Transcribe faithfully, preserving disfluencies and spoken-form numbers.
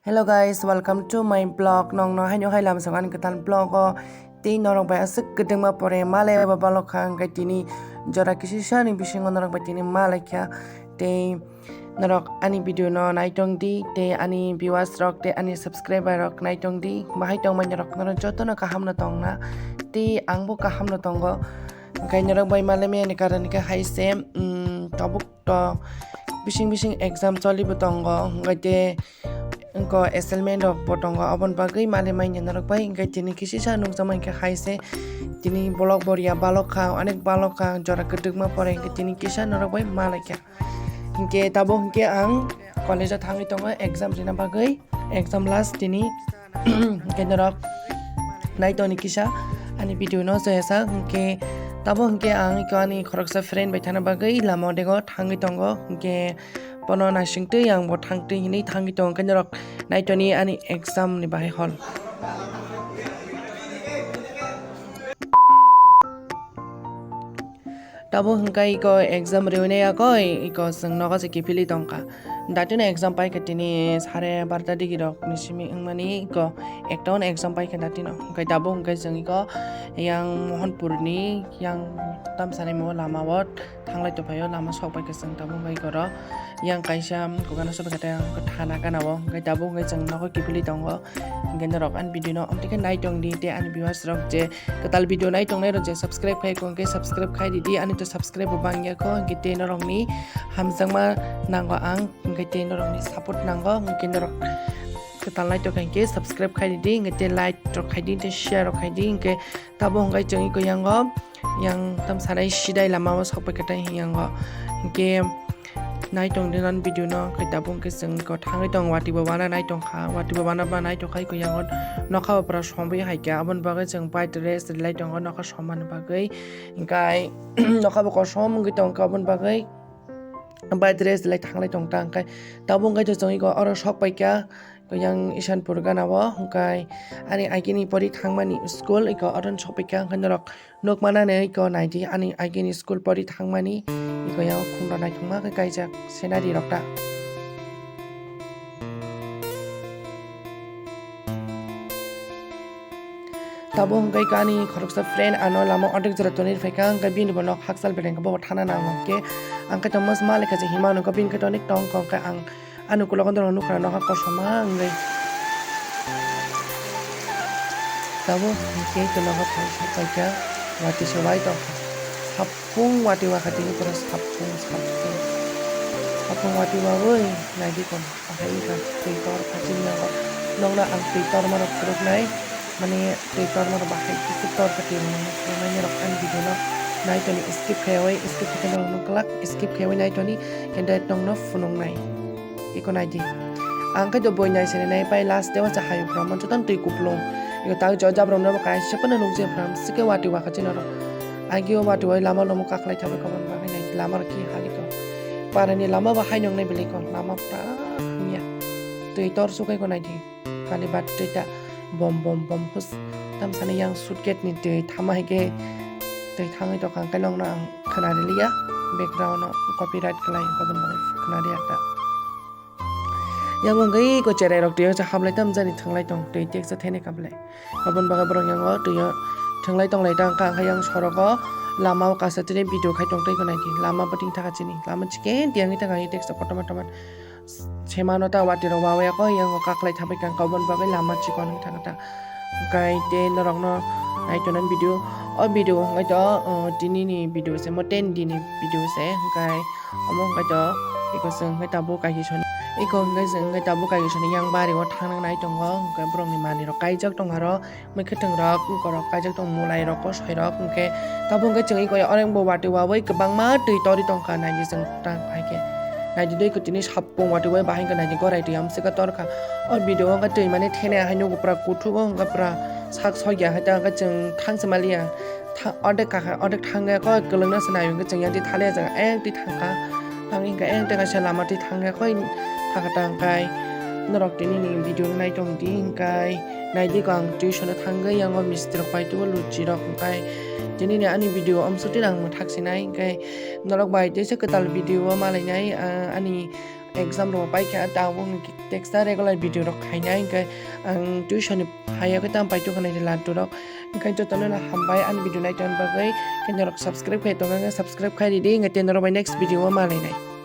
Hello guys, welcome to my vlog. Nokno haino hai lamsong ani kwtal vlog o tei norok bai aswk kwdwngma pore malai ba balok kha, hwnkhe tini jora kisisa ni bisingo norok bai tini malai kha. Tei norok ani video no naitong di, tei ani viewers rok tei ani subscriber rok naitong di, bahai tongmani rok norok jotono kaham no tongna tei ang bo kaham no tongo. Hwnkhe norok bai malai mani karon khe hai se, um, tabuk to bising bising exam choli bo tongo, hwnkhe te wngko assignment rok bo tongo, aboni bagwi malai manya norok bai. Hwnkhe tini kisisa nukjakma hwnkhe hai se, tini bolok boria balok kha, onek balok kha, jora kwdwkma pore hwnkhe tini kisa norok bai malai kha. Hwnkhe tabuk hwnkhe ang college o thangwi tongo exam rina bagwi, exam last tini. Hwnkhe norok naitoni kisa ani video no joyasa, hwnkhe tabuk hwnkhe ang iko ani khoroksa friend bai thana bagwi lama o dego thangwi tongo, hwnkhe bono naisingtwi ang bo thangtwi hinwi thangwi tongo, hwnkhe norok naitoni ani exam ni bahai hol. Tabuk hwnkhe iko exam riwi nai yakoi, iko chwng nogo se kiphilwi tongkha. Datino exam paikha tini sare barota digi rok ni simi wngmani, iko ekta ono exam paikha datino. Hwnkhe tabuk hwnkhe chwng iko yang Mohanpur ni yang tamsani mo lama o thanglai tongphaio, lama sok paikha chwng tabuk hwnkhe iko ro yang kaisa kokano sobaikha tei thana gana o. Hwnkhe tabuk hwnkhe chwng nogo kiphilwi tongo. Hwnkhe norok ani video no amtwi khe naitong di tei ani viewers rok je kwtal video nai tongnai rok je subscribe khai kho, hwnkhe subscribe khai di di, ani to subscribe bo bang ya kho, hwnkhe tei norok ni hamjakma nango ang, hwnkhe tei norok ni support nango, hwnkhe norok kwtal nai tongkha hwnkhe subscribe khai di di, hwnkhe tei like rok khai di, tei share rok khai di, hwnkhe tabuk hwnkhe chwng iko yango yang tamsanai sidai lama o sok paikha tei yango, hwnkhe naitong di non video no, hwnkhe tabuk hwnkhe chwng iko thangwi tong watwi bo wana naitong kha, watwi bo wana ba naitong kha iko yango nokha bo pura somwi hai khe, aboni bagwi chwng bike rest rilai tongo nokha somani bagwi, hwnkhe nokha bo kosom wngwi tong kha, aboni bagwi bike rest rilai thanglai tong ta, hwnkhe tabuk hwnkhe chwng iko oro sok paikha. Yang Isanpur gana o, hwnkhe ani agini pori thangmani school, iko oron sopikha, hwnkhe norok nukmanani iko naidi ani agini school pori thangmani, iko yang khumra naithokma khe kaijak scenery rok ta. Tabuk hwnkhe ani khoroksa friend ano lama o ordek jora tonwi phaikha, hwnkhe bini bo nok hakchal beleng khe bo thana nango khe, ang khe tongma lekha se hima nukha, bini khe tonik tong kha, hwnkhe ang Ani ukulogo norok nukha, nokha kosom ma wngwi. Tabuk hwnkhe ito nokha phai sok paikha, watwi se wai tongkha. Sapung watwi wakha tini pura sapung, sapung. Sapung watwi wawi naidi tong, ahai wngkha twi tor kha chini nogo. Nokno ang twi torma rok phunuknai. Mani twi torma rok bahai khe tor kha twi rwmani phunuknai norok ani video no nai toni skip khaiwi skip khe norok nukglak skip khaiwi nai toni khe dai tongno phunuknai. Iko nai di. Ang khe do boi nai sene nai pai last day o cha hayu phram joto twi kuplung. Iko tak jo jab rok no bo kaisa phano nukjai phram sikhe watwi wakha chini rok. Agi o watwi wai lama lomo kaklai thabai kobon bagwi nai lama rok khe hali ko. Para ni lama bo hai nong nai belai ko lama pura hamya. Twi tor sukai ko nai di. Kali ba twi ta bom bom bom hus tamsani yang suitcase ni twi thama hai khe twi thangwi tokha hwnkhe nokno ang khna riliya background o copyright khlai hwnkhe aboni bagwi khna riya ta. Yang wngwi ko cherai rok twi hablai tamjani thwnglai tong twi teksa thani kablai aboni bagwi borok yang o twi o thwnglai tonglai ta wngkha hwnkhe yang sorok o lama o kaisa tini video khai tong twi gwnai di lama bwtwing thaka chini lama chikon tiyangwi thaka teksa kotorma torma. Semano ta watwi rok wawi ya koi yang kaklai thabai kang kobon bagwi lama chikon wng thang ta. Hwnkhe tei norok no nai tonani video o video hwnkhe to tini ni video se mo ten din ni video se hwnkhe omo hwnkhe to iko se hwnkhe tabuk kaisa soni iko hwnkhe se hwnkhe tabuk kaisa soni yang bari o thang nang nai tongo hwnkhe borok ni manwi rok kaijak tong aro. Mwkhwtwng rok, borok kaijak tong, mwlai rok, kosoi rok, hwnkhe tabuk hwnkhe chwng iko oreng bo watwi wawi kwbangma twi torwi tongkha, naidi chwng tang hai khe. Naidi dui kwtwini sapung watwi wawi bahai wngkha, naidi gorai twi amswk khe torkha. O video o wngkha twi mani thene hai nugo pura kuthuk o wngkha pura sak sokya hai ta hwnkhe chwng thang se maliya. Tha-, ordek kakha, ordek thangya koi kwlwngna se nai hwnkhe chwng yang twi thaliya jaga, eh, twi thangkha. Thangwi hwnkhe, eh, tei kaisa lama twi thangya koi thangkha ta hwnkhe norok tini ni video no nai tong di hwnkhe. Naidi ko ang tuition o thangwi yango misti rok pai tubo luchi rok hwnkhe tini ni ani video amswk twi ang mwthak sinai hwnkhe norok bai teisa kwtal video o malainai, ah, ani exam rok bai kha, tabuk ni text regular video rok khainai, hwnkhe ang tuition ni phaiya khe tamo paitokha nai laddu rok. Hwnkhe jotono no hambai ani video nai tongna bagwi, hwnkhe norok subscribe khai tongo, hwnkhe subscribe khai ridi, hwnkhe norok bai next video o malainai.